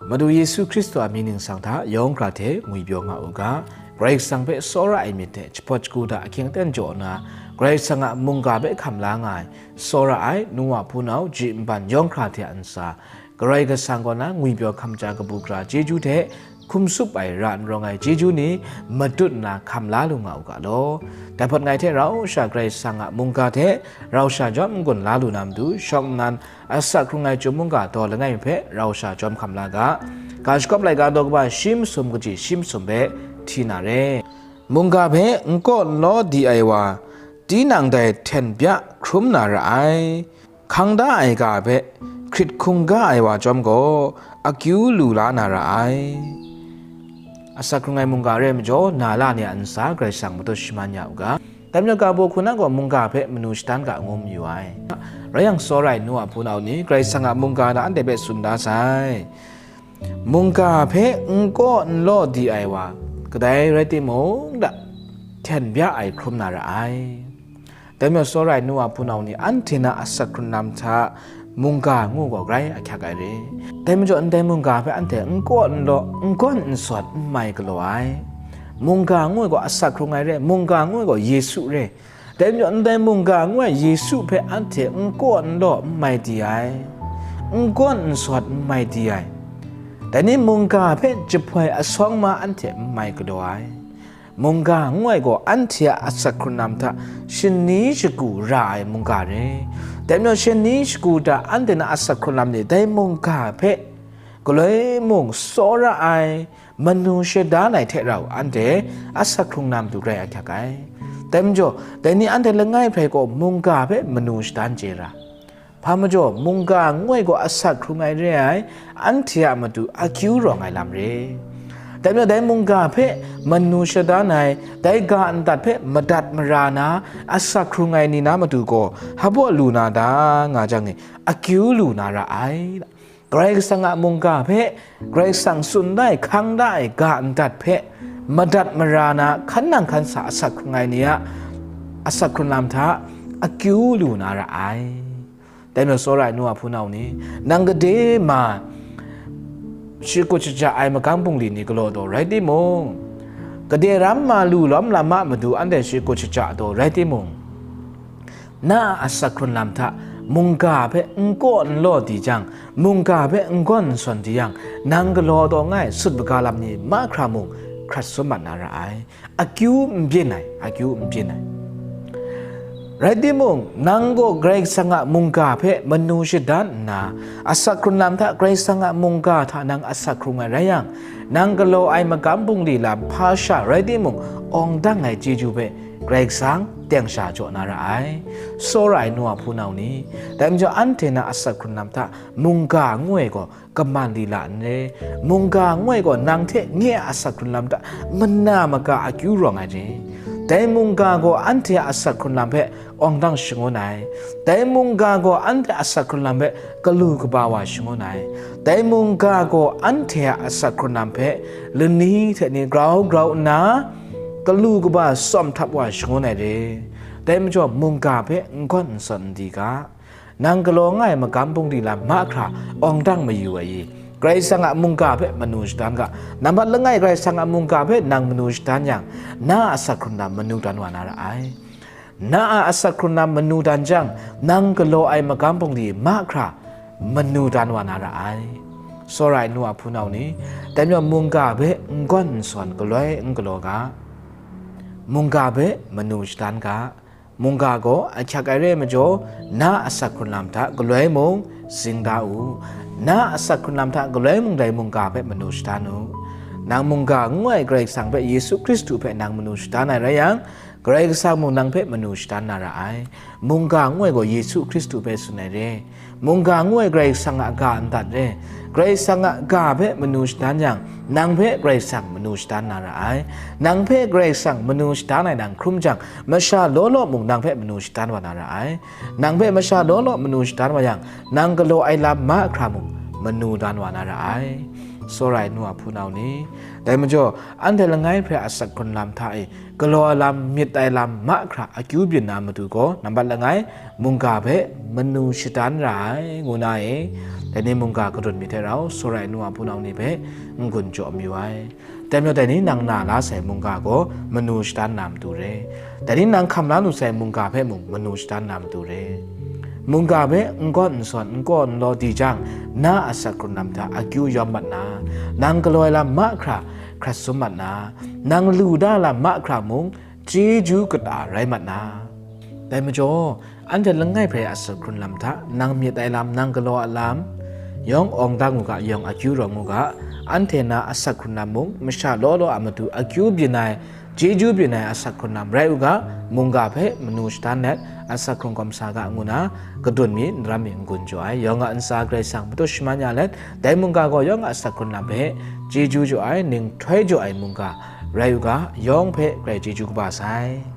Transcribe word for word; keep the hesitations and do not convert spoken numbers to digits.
Madu Yesu Hkristu a mying ningsang hta yawng hkra hte ngwipyaw nga u ga. Karai Kasang hpe tsawra ai myit hte jahpawt shagu hta ahkying aten jaw nna, Karai Kasang a mungga hpe hkam la nga ai tsawra ai nu wa hpunau ji nban yawng hkra hte a ntsa, Karai Kasang kaw na ngwipyaw hkam ja kabu gara chyeju hte hkum tsup ai ra n rawng ai chyeju ni matut nna hkam la lu nga u ga law. Dai hpawt ngai hte rau sha Karai Kasang a mungga hte rau sha jawm n-gun la lu na matu, shawng nnan asak hkrung ai Chyum mungga daw langai mi hpe rau sha jawm hkam la ga. Ga Shagawp laika daw kaba shi masum kaji shi masum hpe hti na re. Mungga hpe n kaw n law di ai wa, tinang dai hten bya hkrum na ra ai. Hkang da ai ga hpe hkrit hkungga ai wa chyawm gaw, akyu lu la na ra ai. Asak hkrung ai mungga re ai majaw, na la ni a ntsa Karai Kasang matut shaman ya u ga. Dai majaw, ga baw hku na gaw mungga hpe manu shadan ga ngu mayu ai. Rai yang, tsawra ai nu a hpunau ni Karai Kasang a mungga hta anhte hpe tsun da sai. Mungga hpe n kaw n law di ai wa, kadai rai timung da, hten bya ai hkrum na ra ai. Dai majaw, tsawra ai nu a hpunau ni anhte na asak hkrun lam hta mungga ngu gaw grai ahkyak ai re. Dai majaw, ndai mungga hpe anhte n kaw n law, n gawn n sawt, n mai galaw ai. Mungga ngu ai gaw asak hkrung ai re, mungga ngu ai gaw Yesu re. Dai majaw, ndai mungga ngu ai Yesu hpe anhte n kaw n law, n mai di ai, n gawn n sawt, n mai di ai. Dai ni mungga hpe jahpoi asawng ma anhte n mai galaw ai. Mungga ngu ai gaw anhte a asak hkrun lam hta shani shagu ra ai mungga re. Dai majaw, shani shagu hta anhte na asak hkrun lam ni dai mungga hpe galoi mung tsawra ai, manu shadan ai hte rau anhte asak hkrung na matu grai ahkyak ai. Dai majaw, dai ni anhte langai hpe gaw mungga hpe manu shadan chye ra. Hpa majaw, mungga ngu ai gaw asak hkrung ai re ai, anhte a matu akyu rawng ai lam re. Dai majaw, dai mungga hpe manu shadan ai, dai ga ndat hpe madat mara na, asak hkrung ai ni na matu gaw hpaw lu na da nga jang e, akyu lu na ra ai. Karai Kasang a mungga hpe Karai Kasang tsun da ai, hkang da ai ga ndat hpe madat mara na, hkan nang hkan sa asak hkrung ai ni a asak hkrun lam hta akyu lu na ra ai. Dai majaw, tsawra ai nu a hpunau ni, nang gade ma shakut shaja ai magam bungli ni galaw taw rai timung, gade ram ma lu lawm lam a matu anhte shakut shaja taw rai timung, na a asak hkrun lam hta mungga hpe n kaw n law di jang, mungga hpe n gawn n sawn di yang, nang galaw taw nga ai sut maga lam ni mahkra mung hkrat sum mat na ra ai. Akyu n byin ai, akyu n byin ai. Rai timung, nang gaw Karai Kasang a mungga hpe manu shadan nna, asak hkrun lam hta Karai Kasang a mungga hta nang asak hkrung ai rai yang, nang galaw ai magam bungli lam hpa sha rai timung, awng dang ai chyeju hpe Karai Kasang teng sha jaw na ra ai. Tsawra ai nu a hpunau ni, dai majaw anhte na asak hkrun lam hta mungga ngu ai gaw kaman lila n re. Mungga ngu ai gaw nang hte nye a asak hkrun lam hta mana maga akyu rawng ai re. Dai mungga gaw anhte a asak hkrun lam hpe awng dang shangun ai. Dai mungga gaw anhte a asak hkrun lam hpe galu kaba wa shangun ai. Dai mungga gaw anhte a asak hkrun lam hpe lani hte ni grau grau nna, galu kaba tsawm htap wa shangun ai re. Dai majaw, mungga hpe n gawn n sawn n di ga. Nang galaw nga ai magam bungli lam mahkra awng dang mayu ai i? Karai Kasang a mungga hpe manu shadan ga. Nambat langai Karai Kasang a mungga hpe nang manu shadan yang, na a asak hkrun lam manu dan wa na ra ai. Na a asak hkrun lam manu dan jang, nang galaw ai magam bungli mahkra manu dan wa na ra ai. Tsawra ai nu a hpunau ni, dai majaw mungga hpe n gawn n sawn galoi n galaw ga. Mungga hpe manu shadan ga. Mungga gaw ahkyak ai re ai majaw, na a asak hkrun lam hta galoi mung zing da u. Na a asak hkrun lam hta galoi mung dai mungga hpe manu shadan u. Nang mungga ngu ai Karai Kasang hpe, Yesu Hkristu hpe nang manu shadan ai rai yang, Karai Kasang mung nang hpe manu shadan na ra ai. Mungga ngu ai gaw Yesu Hkristu hpe tsun ai re. Mungga ngu ai Karai Kasang a ga ndat re. Karai Kasang a ga hpe manu shadan yang, nang hpe Karai Kasang manu shadan na ra ai. Nang hpe Karai Kasang manu shadan ai nang hkrum jang, masha law law mung nang hpe manu shadan wa na ra ai. Nang hpe masha law law manu shadan wa yang, nang galaw ai lam mahkra mung manu dan wa na ra ai. Tsawra ai nu a hpunau ni, dai majaw, anhte langai hpe asak hkrun lam hta e galaw ai lam, myit ai lam mahkra akyu byin na matu gaw, nambat langai, mungga hpe manu shadan ra ai, ngu na e, dai ni mungga kadun myit hte rau, tsawra ai nu a hpunau ni hpe n-gun jaw mayu ai. Dai majaw, dai ni nang na la sai mungga gaw manu shadan na matu re. Dai ni nang hkam la lu sai mungga hpe mung manu shadan na matu re. Mungga hpe n gawn n sawn, n kaw n law di jang, na asak hkrun lam hta akyu yawm mat na, nang galaw ai lam mahkra hkrat sum mat na, nang lu da lam mahkra mung chyeju kata rai mat na. Dai majaw, anhte langai hpe asak hkrun lam hta, nang myit ai lam, nang galaw ai lam, yawng awng dang u ga, yawng akyu rawng u ga, anhte na asak hkrun lam mung, masha law law a matu akyu byin ai, chyeju byin ai asak hkrun lam rai u ga, mungga hpe manu shadan let, asak hkrun kawm sa ga, ngu na, kadun mi, n ram mi, n-gun jaw ai, yawng a ntsa Karai Kasang patut shaman ya let, dai mungga gaw yawng a asak hkrun lam hpe chyeju jaw ai, ninghtoi jaw ai mungga rai u ga, yawng hpe grai chyeju kaba sai.